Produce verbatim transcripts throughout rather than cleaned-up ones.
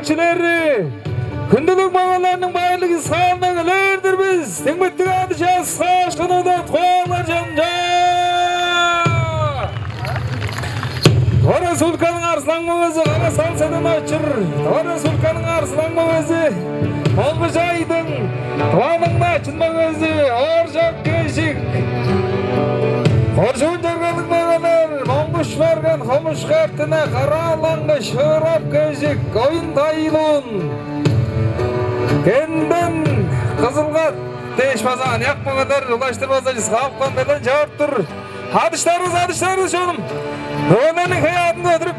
Чилери, хүндүлүг маңналарның байырлыг ысхаанынга келир-дир бис. Теңмиттиг ады часкаашкын удат коалар чанча. Тыва Республиканың Арзылаң мөгези Кара Сал Седен-Очур, Тыва Республиканың Арзылаң мөгези Монгуш Айдың, Тываның Начын мөгези Ооржак Кежик, Хоржуун чергелиг мөгелер Монгуш Мерген, Хомушку Эртине, Кара Алаңгы, Шыырап Кежик, Оюн Тайлуун, Кенден Кызылгат дээш база аныяк мөгелер улаштыр база чыскаапкан белен чоруп тур. Адыштарывыс, адыштарывыс, чонум. Мөгелерниң хей аадын көдүрүп.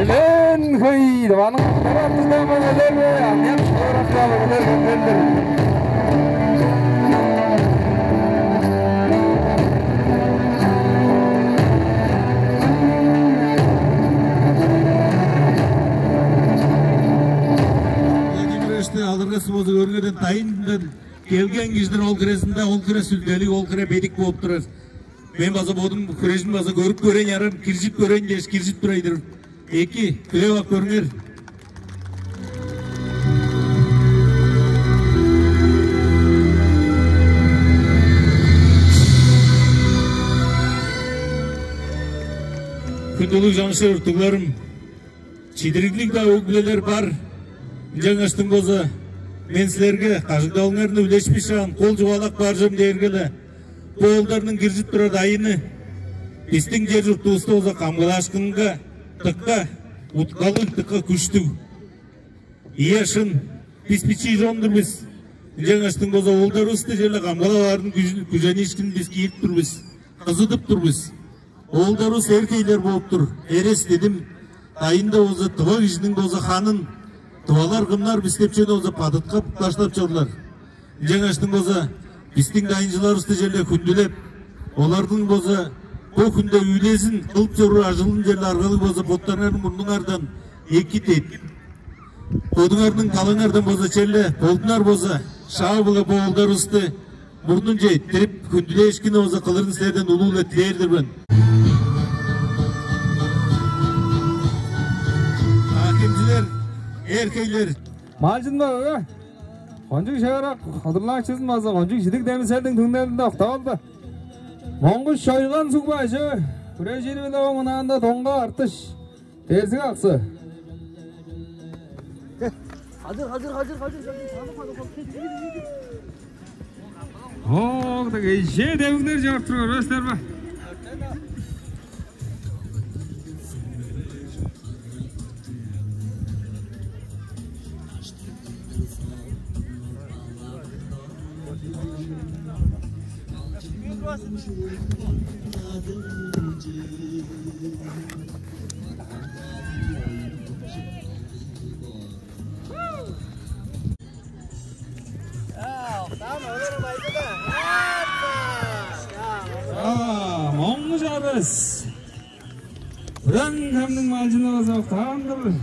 Элээн хөй, Тываның кара артыштаан мөгелери, аныяк шыырак мөгелер келген-дир. Владимир Ишти алыргасы болза, көрүңерден, дайындан келген кижидир ол хирезинде, ол хире сүлделиг, ол хире бедик болуп турар. Мен база бодум хүрежин база көрүп көрейн, ярам, киржип көрейн дээш, киржип турай-дыр. Эки, хүлээп ап көрүңер. Хүндүлүг чаңчыл уругларым, чидириглиг-даа өг-бүлелер бар. Ынчангаштың болза, мен силерге кажыгдалыңарны үлешпишаан, кол чугаалап бар чүвем дээрге-ле, бо оолдарның киржип турар дайыны бистиң чер-чуртувуста болза камгалаашкынга дыка уткалыг, дыка күштүг. Ийе, шын, бис бичии чон-дур бис. Ынчангаштың болза оолдарывысты черле камгалап аарын күж-, күжениишкин бис киирип тур бис, кызыдып тур бис. Оолдарывыс эр хейлер болуп тур. Эрес дедим, дайында болза тыва кижиниң болза ханын, тывалар кымнар бис деп чүвени болза бадыткап, баштап чорлар. Ынчангаштың болза бистиң дайынчыларывысты черле хүндүлеп, оларның болза бо хүнде үлезин кылып чоруур ажылын черле аргалыг болза боттарыңарның мурнуңардан эки тет. Бодуңарның талаңардан болза черле болдунар болза, шаа-биле бо оолдарывысты мурнунче эрттирип, хүндүлээшкини болза кылырын силерден улуу-биле дилээр-дир мен. Акимчилер, эр хейлер. Малчынмаа, кончуг шыырак удурланыкчызын база кончуг чидиг демиселдиң түңнелинде октап алды. Монгуш Чойган суг бажы, хүрежири-биле ооң мынаанда Доңга Артыш, Терзиг-Аксы. Хажыр, хажыр, хажыр, хажыр, хажыр. Оогда кежээ девиглер чоруп туруп көрбестер бе? А, Моңгуш Арыс. Буран хамның малчыны база октаан-дыр.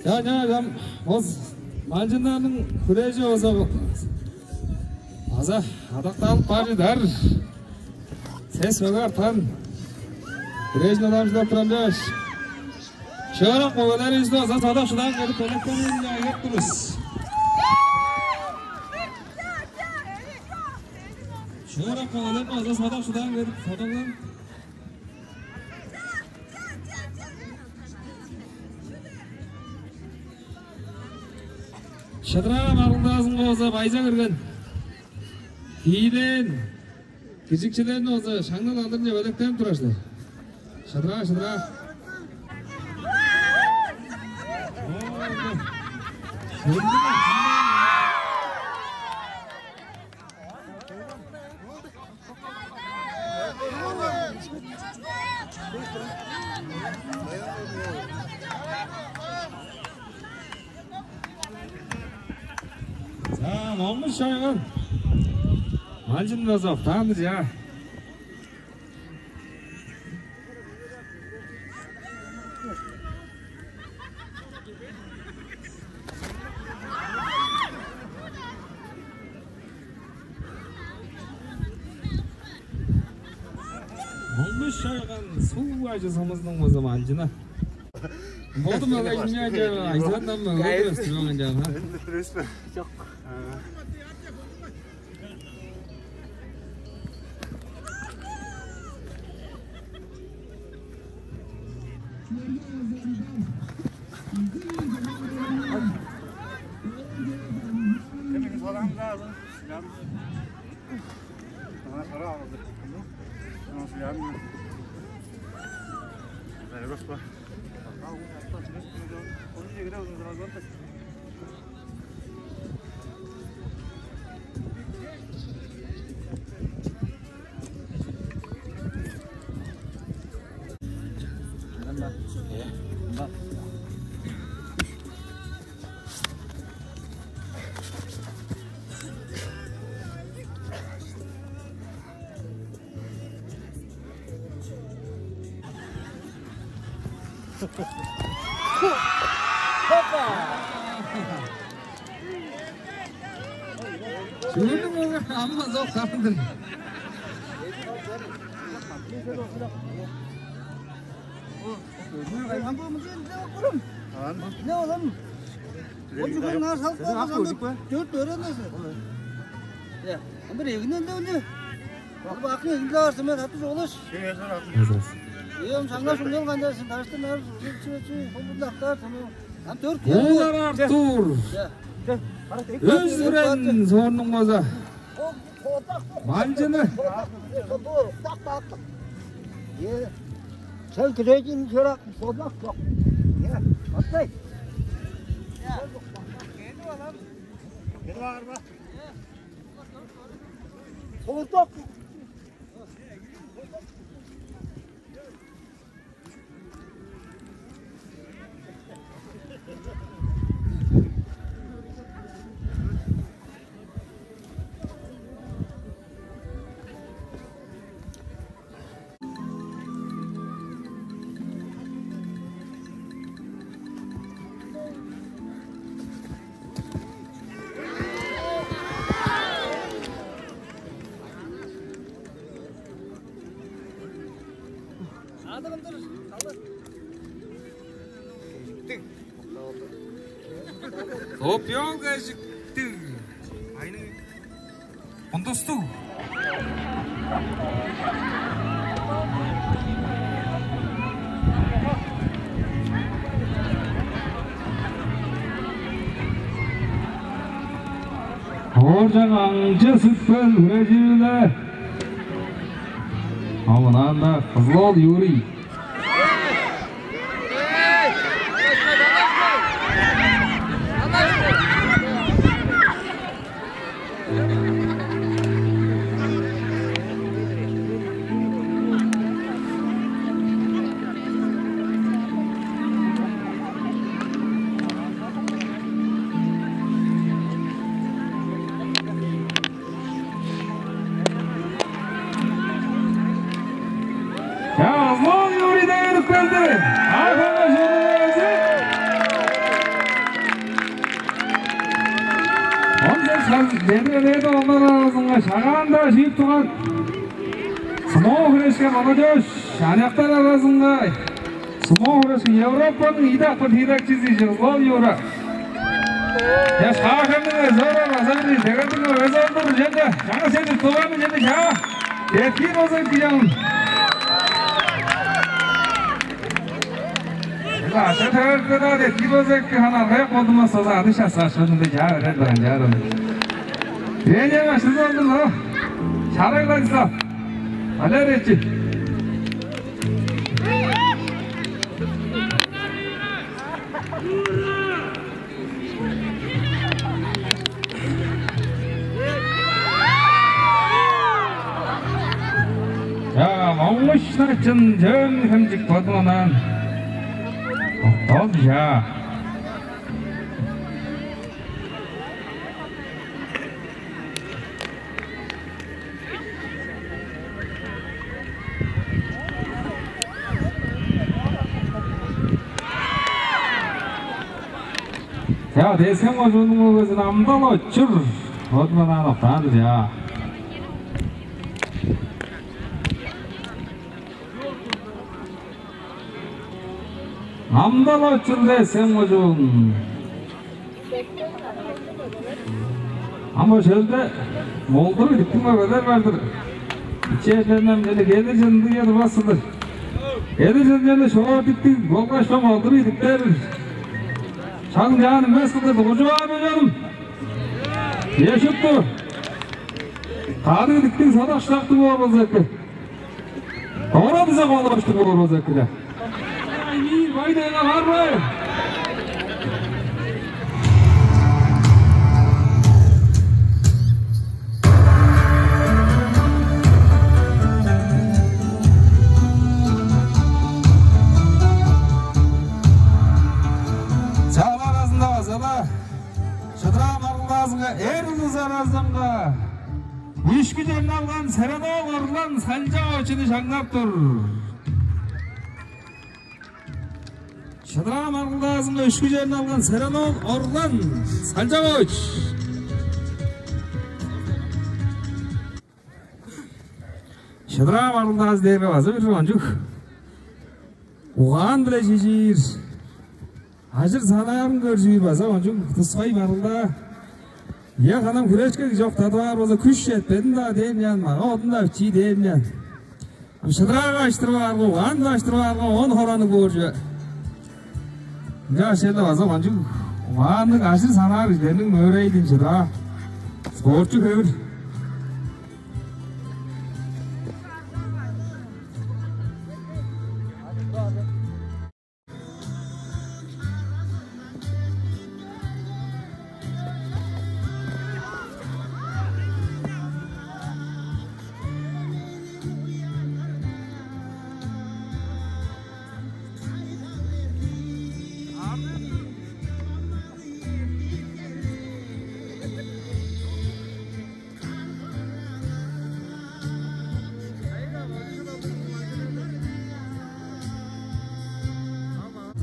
Чаа, чаа, чаа, ол малчыннарның хүрежи болза база адакталып бар чыдар. Сес мөге арткан. Хүрежин уламчылап турар дээш. Шыырак мөгелеривисти база садак-шыдаан кедип, белеткениин айырып тур бис. Шыырак мөгелерни база садак-шыдаан кедип, садыглан. Шыдыраа маргылдаазынга база байза кирген. Тиилээн киржикчилерни база шаңнал алдырынче белеткенип турар силер. Шыдыраа, шыдыраа. За, Монгуш Чойган. Малчын база октаан-дыр, чаа. Монгуш Чойган, Суг ажы сумузунуң база малчыны. Бодум ала ийне, айзандан мөге өстүрүп алган чаа. Жок. Кимниң саламы бар? Силам. Ана сара алды. Ана силам. Зарегос бар. Ана силам. Чүвүнүң мөге амма зок кандыр. Ам бо мынча эмне кылып көрөм? Ан. Не олам? Ол чүген наар салып калган, ам бо дөрт өреннези. Я, ам бир эгинен-даа өле. Ол бакын эгинде аар сен, мен аттыг чогулаш. Эм шаңга шуңгал канчаар сен, таштын аар, чү, чү, чү, бо мурнактаар сен. Ам дөрт. Олар Артур. Я. Өз бүрен соонуң база. Малчыны. Сен кирейдин чорак, содак чок. Е, оттай. Кедип алар ба? Содак. Топёл кежиктиг. Айның кундустуг. Ооржак аңчы сүппел хүрежип-ле. А мынанда Кызыл-оол Юрий. Чаа, Кызыл-оол Юрий дээрнип келди. Ай, хаңга чедип. Он сес чедип, элээди оннар аразынга шагаан-даа шиип турган. Сыноо хүрешке молодёжь, аныяктар аразынга Сумо хурашка Европаның ийи дакпыр тиилегчизи чыглып ал юра. Яш хааханның өзөрө база бир дегердиң өзөрдүр жөнде жаңа сени тууганы жөнде чаа. Эркин база кыян. Аша төрөккө да эркин база эки ханаргай колдума соза ады шаса шынында жаа өрен баран жаарым. Эне башты болду но. Шарай Владислав. Алер эчи. Чаа, моңгуш начын жөн хемчик бодуңанаан. Октол чаа. Чаа, Тес-Хем кожууннуң мөгези Намдал Очур. Бодундан октаан-дыр, чаа. Намдал Очур, Тес-Хем кожуун. Ам бо шөлде молдур идиктиң мөгелер бар-дыр. Ичээрлеринен мени кедир чындыг турбас-тыр. Кедир чынчаны шоор диктиг болгаш бо молдур идиктер. Шаң чаан үнмес кылдыр дугуржуп аар бе, чонум? Эшитту. Кадыг диктиң садак шыдактыг боор болза эки. Ора дизе калгаштыг боор болза эки-даа. Ай, бай дайга бар бай. Чаалар аразында база-ла шыдыраа маргылдаазынга эр улус аразынга Үшкү черни алган Серенок Орлан Салчаковичини шаңнап тур. Шыдыраа маргылдаазынга үшкү черни алган Серенок Орлан Салчакович. Шыдыраа маргылдаазы дээрге база бир кончуг угаан-биле чижир. Ажыр-санаарын көрзүр база кончуг тускай барылдаа. Я ханам хүрешке чок тадып аар болза, күш четпедин-даа дээн яан, мага одун-даа бичии дээн яан. Ам шыдыраага аштырып аарга, угаан-даа аштырып аарга, он хоранныг боор чүве. Ынча ашеелде база кончуг угаанныг, ажыр-санаар кижилерниң мөөрейдин шыдыраа. Спортчу хевир.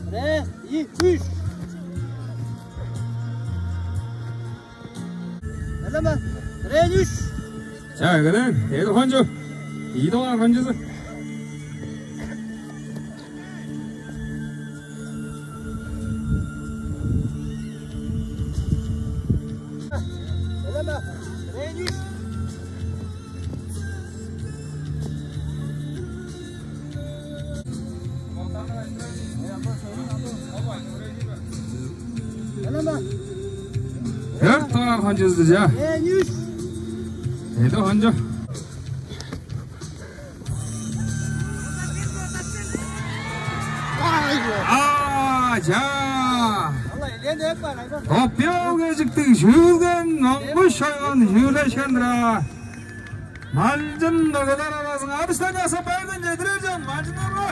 Бирээ, ийи, үш. Элеме. Бирээ, үш. Чаа, эгелээң. Эди хончу. Ийи дугаар хончузу. Дөрт дугаар хончузу, чаа. Эди хончу. Аа, чаа. Топпиол кежиктиг шүүлген, моңгуш шойган шүүлешкен-дир аа. Малчын мөгелер аразынга адыштан часкап, байырдан чедирер чон, малчыннарга.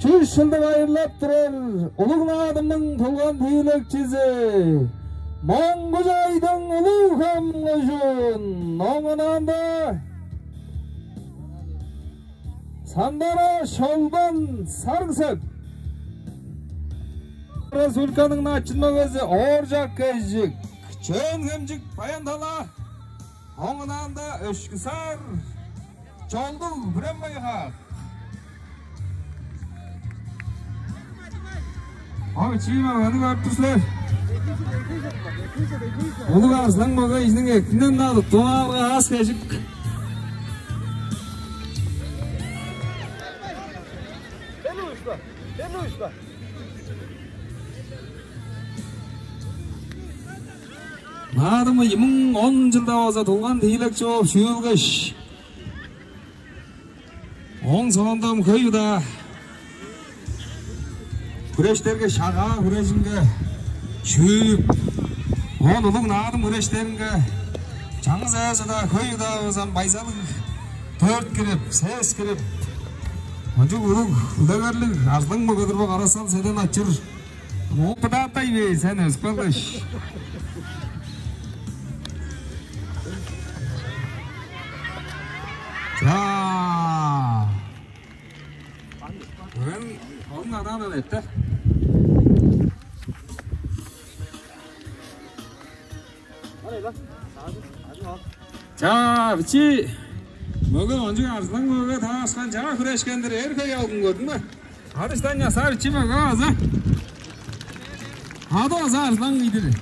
Чүс чылдыг байырлап турар улуг наадымның тулган тиилекчизи, Моңгуш Айдың, Улуг-Хем кожуун, ооң ынаанда Сандара Шолбан, Сарыг-Сеп. Республиканың начын мөгези Ооржак Кежик, Чөөн-Хемчик Баян-Тала, оон ыңай-даа Өшкү-Саар Чолдуг, Бүрен-Бай-Хаак. Ой, чиим аны көрүп тур силер. Улуг Арзылаң мөге кижиниң эктинден-даа туттунуп алырга аас-кежик. Наадымы ийи муң он чылда база тулган тиилекчи бооп шүүлгеш, ооң соонда ам хөй удаа хүрештерге, Шагаа хүрежинге шүүп, оон улуг наадым хүрештеринге чаңгыс эвес удаа, хөй удаа болза ам байзалыг дөрт кирип, сес кирип, кончуг улуг, үлегерлиг арзылаң мөге-дир бо Кара-Сал Седен-Очур. Муңгудаатай бе сен, өскелдеш? Чаа. Мен оң анаан эте. Чаа, бичии мөге, кончуг арзылаң мөге таварышкан, чаа хүрешкен-дир, эр хөй алгын, көрдүң бе? Адыштан чаа, бичии мөге база. Ады база арзылаң кижи-дир.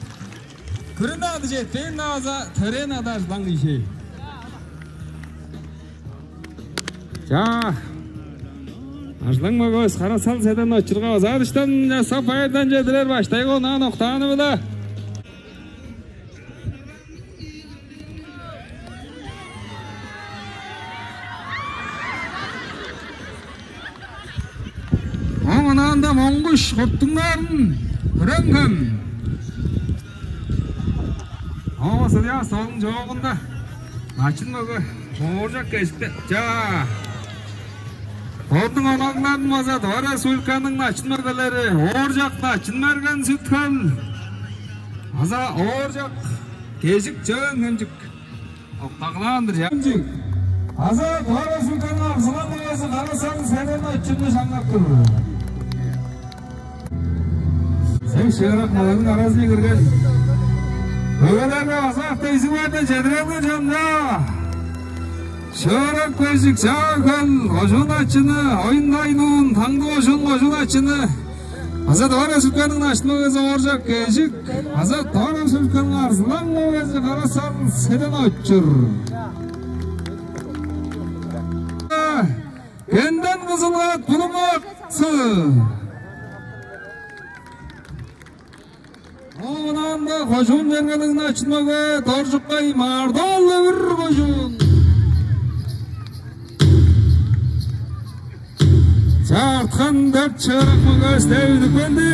Күрүне ады четпээн-даа база, төрээн ады арзылаң кижи. Чаа. Арзылаң мөгевис Кара-Сал Седен-Очурга база адыштан чаа сап байырдан чедирер баштайгы онаан октааны-биле. Оон ыңай-даа Монгуш Курттуңнаарын, Хүрен-Хем. Ооң соонда, солун чоогунда начын мөге Ооржак Кежикти. Чаа. Бодунуң онагларын база Тыва Республиканың начын мөгелери Ооржак Начын-Мерген, Сүт-Хөл, база Ооржак Кежик, Чөөн-Хемчик, октаглаан-дыр, чаа. База Тыва Республиканың арзылаң мөгези Кара-Сал Седен-Очурну шаңнап тур. Сен шыырак мөгениң аразынче кирген. Мөгелерге база актай изиг бээрден чедирелге чонга. Шыырак Кежик, Чаа-Хөл кожуун начыны, Оюн Тайнуун, Таңды кожуун кожуун начыны, база Тыва Республиканың начын мөгези Ооржак Кежик, база Тыва Республиканың арзылаң мөгези Кара-Сал Седен-Очур. Кенден Кызыл-Кат, Булуң-Аксы. Оон аңаа кожуун чергелиг начын мөге Доржукай Маардаал, Өвүр кожуун. Чаа, арткан дөрт шыырак мөге эстеп үдүп келди.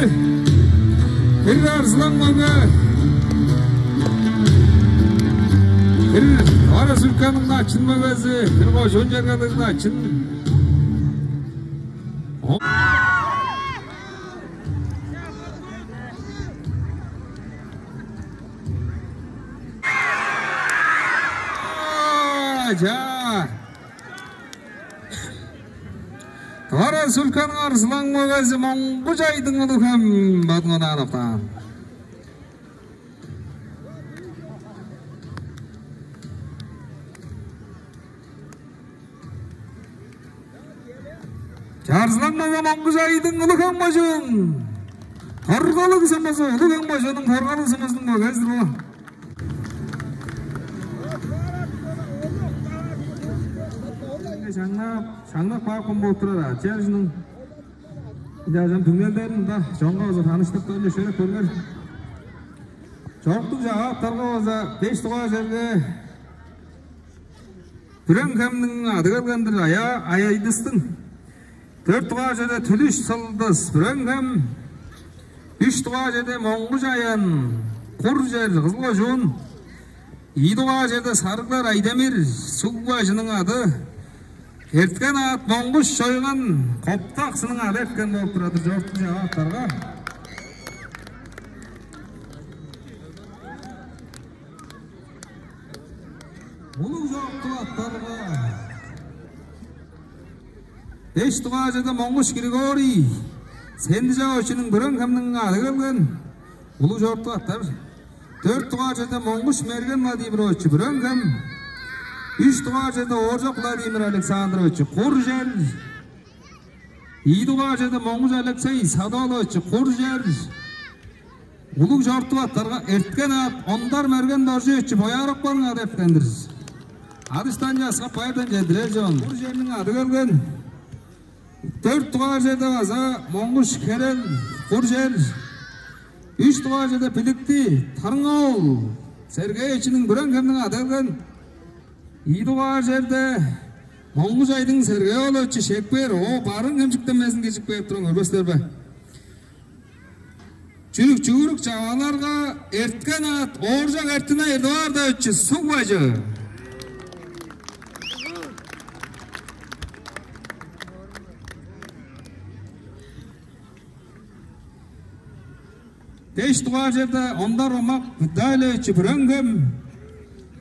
Бир арзылаң мөге. Бир Тыва Республиканың начын мөгези, бир кожуун чергелиг начын. Чаа. Тыва Республиканың арзылаң мөгези Монгуш Айдың, Улуг-Хем, бодунуң онаан октаан. Чаа, арзылаң мөге Монгуш Айдың, Улуг-Хем кожуун. Торгалыг сумузу, Улуг-Хем кожууннуң Торгалыг сумузунуң мөгези-дир ол. Шаңнап, шаңнап каапкан болуп турар, а. Чер ужунуң. Ынчаарга ам түңнелдерин мында чонга база таныштырып, дөмей шерек көрүңер. Чоруктуг чавааттарга база беш дугаар черге Бүрен-Хемниң ады келген-дир, Ая-, Аяйдыстың. Дөрт дугаар черде Түлүш Сылдыс, Бүрен-Хем. Үш дугаар черде Монгуш Аян, Кур чер, Кызыл кожуун. Ийи дугаар черде Сарыглар Айдемир, Суг бажының ады. Эрткен аът Монгуш Чойган, Копту-Аксының ады эрткен болуп турар-дыр, чоруктуг чавааттарга. Улуг чоруктуг аъттарга. Беш дугаар черде Монгуш Григорий, Сендижаповичиниң Бүрен-Хемниң ады келген, улуг чорудуп аттар. Дөрт дугаар черде Моңгуш Мерген Владимирович, Бүрен-Хем. Үш дугаар черде Ооржак Владимир Александрович, Кур-Чер. Ийи дугаар черде Моңгуш Алексей Садолович, Кур-Чер. Улуг чорудуп аттарга эрткен аът Ондар Мерген Доржуевич, Боярок-Барыын ады эрткен-дир. Адыштан часкап, байырдан чедирер чон. Кур-Черниң ады келген. Дөрт дугаар черде база Моңгуш Херел, Кур-Чер. Үш дугаар черде Биликти Тарың-оол Сергеевичиниң Бүрен-Хемниң ады келген. Ийи дугаар черде Моңгуш Айдың Сергей-оолович, Шекпээр, о, Барыын-Хемчиктен безин киржип кээп турган, көрбес силер бе? Чүрүк-чүгүрүк чавааларга эрткен аът Ооржак Эртине Эдуардович, Суг-Бажы. Беш дугаар черде Ондар Омак Витальевич, Бүрен-Хем.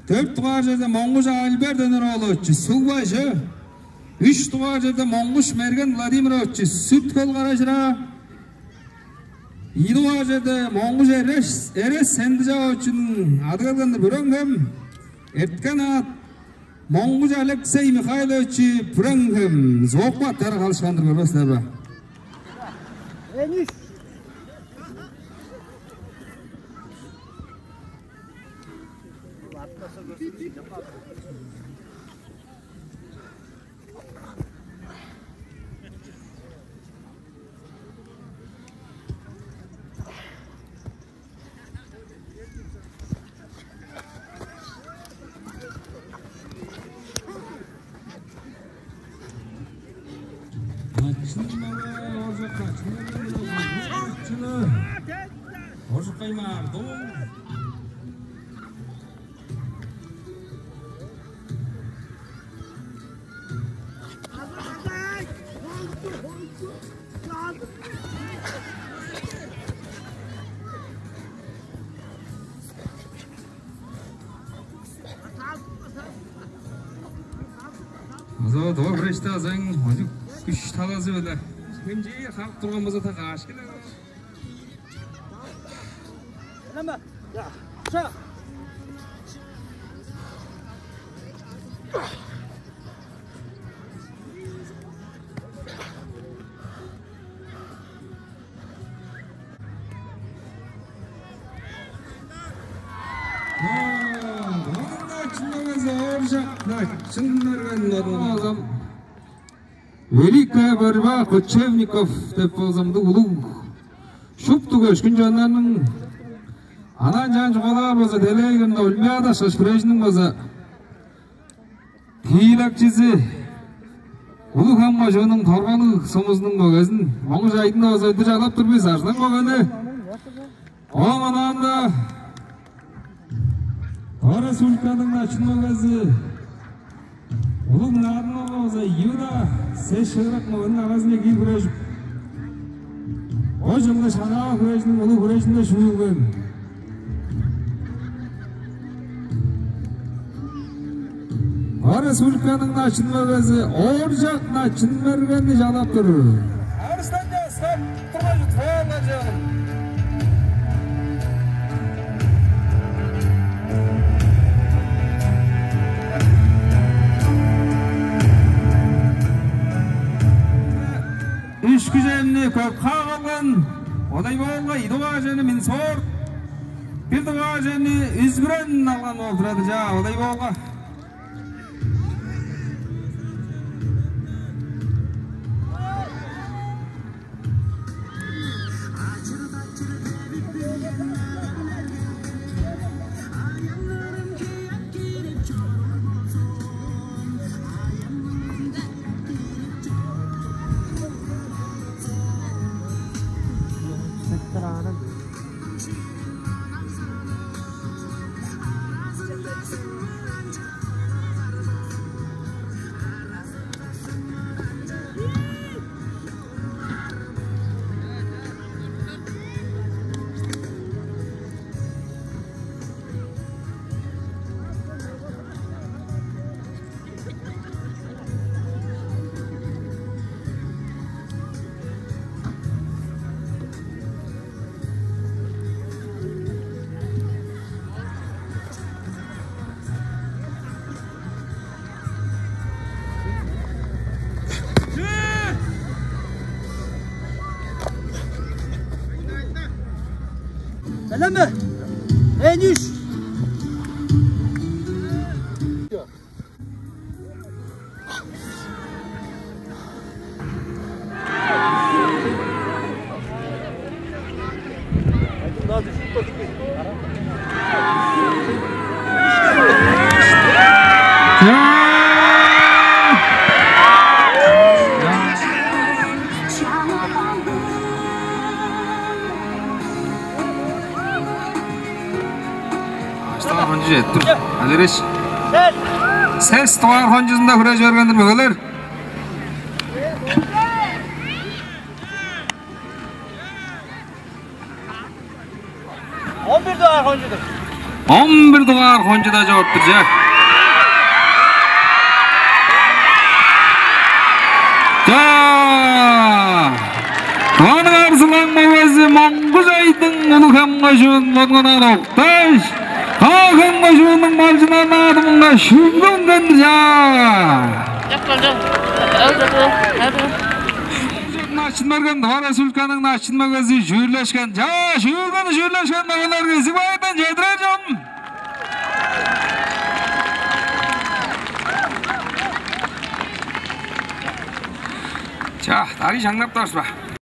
Дөрт дугаар черде Моңгуш Альберт Өнер-оолович, Суг-Бажы. Үш дугаар черде Моңгуш Мерген Владимирович, Сүт-Хөл, Кара-Чыраа. Ийи дугаар черде Моңгуш Эрес, Эрес Сендижаповичиниң ады келген-дир, Бүрен-Хем. Эрткен аът Моңгуш Алексей Михайлович, Бүрен-Хем. Зоопарк аттары халышкан-дыр, көрбес силер бе? Начын маңаа Ооржак, начын маңаа Ооржак. Ооржак Каймаар, доо. Аза доо хрещта азаң озук күш талазы беле. Хемчээ хак турган болза, та каш келе. Великая борьба кочевников деп болза, мындыг улуг шупту көшкүн чоннарның анаан-чаан чугаалаар болза, делегейинде Олимпиада ышкаш хүрежиниң болза тиилекчизи, Улуг-Хем кожууннуң Торгалыг сумузунуң мөгезин Моңгуш Айдын база өдүр чалап тур бис, Арзылаң мөгени. Ооң онаанда Тыва Республиканың начын мөгези, улуг наадымга база Иуда сес шыырак мөгениң аразынче кирип хүрежип, бо чылгы шагаа хүрежиниң улуг хүрежинде шүүлген Тыва Республиканың начын мөгези Ооржак Начын-Мергенни чалап тур. Арыштан часкап, тургаш, утуп алган чыгын. Үшкү черни Көк-Хаак алган, Одай-Боолга, ийи дугаар черни Минспорт, бир дугаар черни Үзбүрен алган болуп турар-дыр, чаа, Одай-Боолга. Белеме? Эн үш. Аштаан хончу четтир. Алириш. Сес дугаар хончузунда хүрежип берген-дир, мөгелер. Он бир дугаар хончу-дур. Он бир дугаар хончуда чоруптур, че. Чаа! Туганың арзылаң мовазы Моңгуш Айдың, Улуг-Хем кожуун, Монгуш Окташ, Каа-Хем кожууннуң малчыннарының адымынга шүүлгү үнген-дир, чаа! Жок, жок, жок. Эл, жок, жок. Начын берген, Тыва Республиканың начын мөгези шүүрлешкен. Чаа, шүүлгүнү шүүрлешкен мөгелерге изиг байырдан чедирер чон. Чаа, дарый шаңнап турар бис бе?